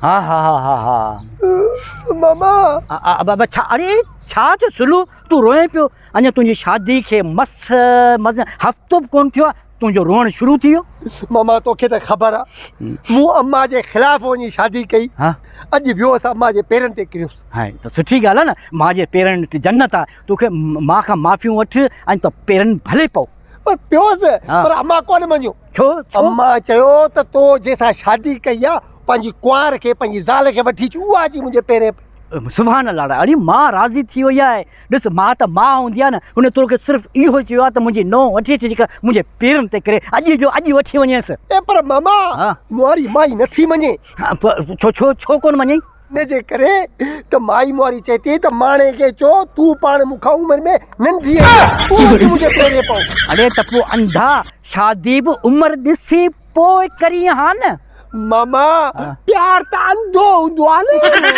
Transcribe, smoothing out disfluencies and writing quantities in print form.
ها ها ها ها ها. ماما. بابا ڇا اڙي ڇا ٿيو سلو تون روئين پيو اڃا تنهنجي شادي کي مس مس هفتو به ڪونه ٿيو آهي تنهنجو روئڻ شروع ٿي ويو. ماما توکي ته خبر آ مون اما جي خلاف وڃي شادي ڪئي اڄ ويوس اما جي پيرن تي ڪريس. ها ته سٺي ڳالهه آ نه ماء جي پيرن تي جنت آ توکي ماء کان معافيون وٺ ۽ ته پيرن ڀلي پئو. پر پيوس پر اما ڪونه مڃيو. ڇو ڇو؟ اما چيو ته تو جنهن سان شادي ڪئي آ پنهنجي ڪنوار کي پنهنجي زال کي وٺي اچ اها اچي منهنجي پيرين پئي. سبحان الله اڙي ماء راضي ٿي وئي آهي ڏس ماء ته ماء هوندي آهي نه هن توکي صرف اهو چيو آهي ته منهنجي نونهن وٺي اچ جيڪا منهنجي پيرن تي ڪري اڄ جو اڄ وٺي وڃيس. اي پر ماما موري مائي نٿي مڃي. ڇو ڇو ڇو ڪونه مڃي؟ ان جي ڪري ته مائي موري چئي ٿي ته ماڻي کي چئو تون پاڻ مون کان عمر ۾ ننڍي آهين تون اچي منهنجي پيرين پئو. اڙي ته پوء انڌا شادي به عمر ڏسي پوء ڪرين ها نه. ماما پيار ته انڌو هوندو آهي نه.